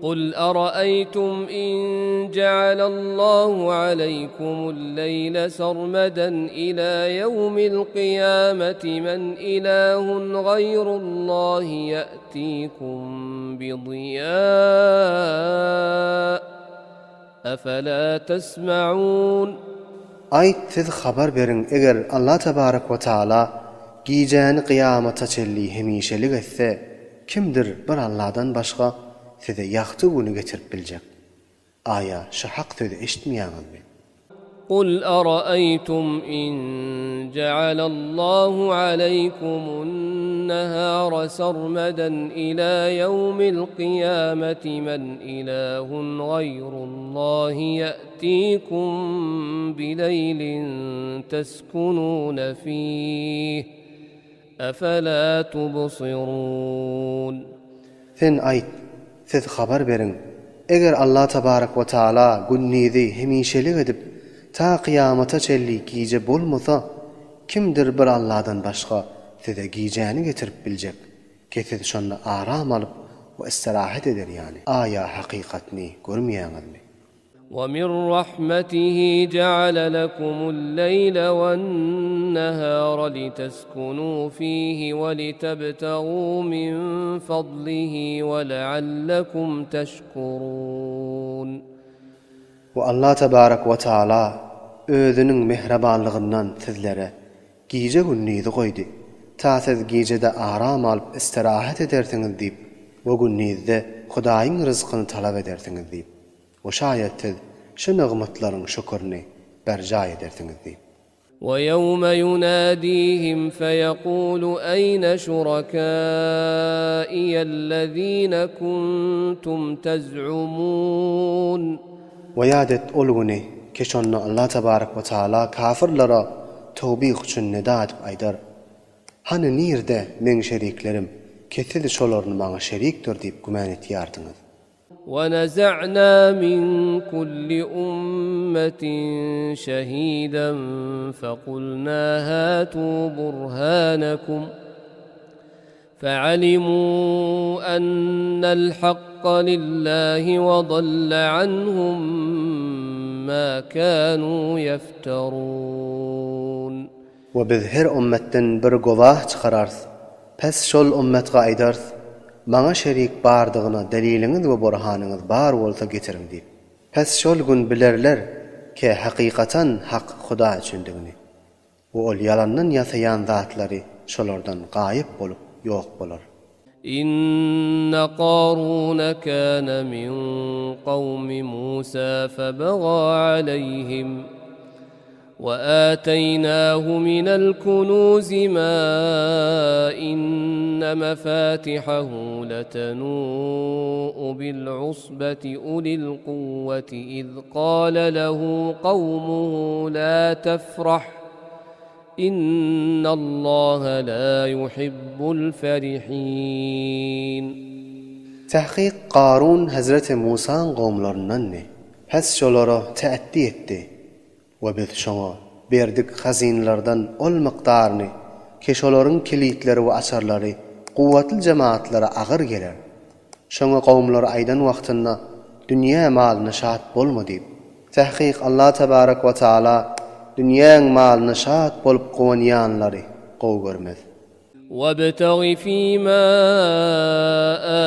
Kul araeýtum in jealallahu aleýkumul leýle sarmeden ila ýewmil kyýameti men ilahun gaýrullahi ýe'tikum bi diýa efela tesma'un. Aýt, siz habar beriň, eger Allah tebarek we taala gijäni kyýamata çenli hemişelik etse, Kimdir bir Alladan başga size ýagty güni getirip biljek? Aýa şu hak sözi eşitmeýäňizmi? Kul araeýtum in jealallahu aleýkumun nahara sarmeden ila ýewmil kyýameti men ilahun gaýrullahi ýe'tikum bileýlin teskunune fih. Efela tubsirun. Sen aýt, Siz habar beriň, eger Allah tabarak we taala gündizi hemişelik edip, ta kyýamata çenli gije bolmasa, kimdir bir Allahdan başga size gijäni getirip biljek, ki siz şonda aram alyp we istirahat eder ýaly? Aýa hakykatny görmeýäňizmi? ومن رحمته جعل لكم الليل والنهار لتسكنوا فيه ولتبتغوا من فضله ولعلكم تشكرون. We Allah tebarek we taala Özüniň mähribanlygyndan sizlere gije-gündizi goýdy, ta siz gijede aram alyp istirahat edersiňiz diýip we gündizde Hudaýyň ryzkyny talap edersiňiz diýip. We şaýat siz şu nygmatlaryň şükürini berjaý edersiňiz diýip. وَيَوْمَ يُنَادِيهِمْ فَيَقُولُ أَيْنَ شُرَكَائِيَ الَّذِينَ كُنتُمْ تَزْعُمُونَ. We ýat et ol güni, ki şonda Allah tebarek we taala kafyrlara towbih üçin nida edip aýdar, Hany nirde meň şeriklerim, ki siz şolaryny maňa şerikdir diýip gümän etýärdiňiz? ونزعنا من كل أمة شهيدا فقلنا هاتوا برهانكم فعلموا أن الحق لله وضل عنهم ما كانوا يفترون. We biz her ümmetden bir gowah çykararys. Pes şol ümmetge aýdarys, Maňa şerik bardygyna deliliňiz we burhanyňyz bar bolsa getiriň diýip. Pes şol gün bilerler ke hakykatan hak Huda üçindigini. We ol ýalandan ýasaýan zatlary şolardan gaýyp bolup ýok bolar. Inne Karune kâne min kawmi Musa febegâ aleyhim. وآتيناه من الكنوز ما إن مفاتحه لتنوء بالعصبة أولي القوة إذ قال له قومه لا تفرح إن الله لا يحب الفرحين. Tahqiq Karun Hazreti Musaň gowumlaryndandy. Pes şolara täetdi etdi. We biz şoňa berdik hazynalardan ol mukdaryny, ki şolaryň kilitleri we açarlary kuwwatly jemagatlara agyr geler. Şoňa kowumlary aýdan wagtynda, Dünýä malyna şat bolma diýip. Tahkyk Allah tebarek we taala dünýäň malyna şat bolup guwanýanlary gowy görmez. وابتغ فيما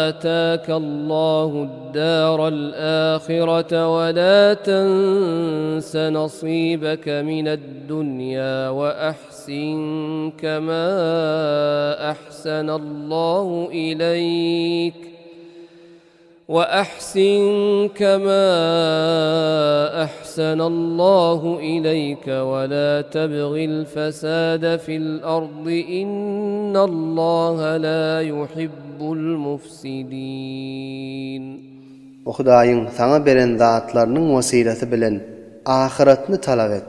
آتاك الله الدار الآخرة ولا تنس نصيبك من الدنيا وأحسن كما أحسن الله إليك وأحسن كما أحسن الله إليك ولا تبغ الفساد في الأرض إن الله لا يحب المفسدين. We Hudaýyň saňa beren zatlarynyň wesilasy bilen ahyretni talap et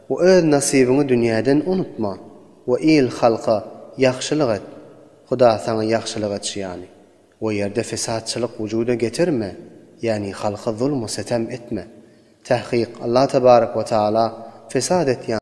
we öz nasybyňy dünýäden unutma we il-halka ýagşylyk et, Huda saňa ýagşylyk etşi ýaly. We ýerde fesatçylyk wujuda getirme, ýagny halka zulm-u setem etme. Tahkyk, Allah tebarek we taala fesat etýän.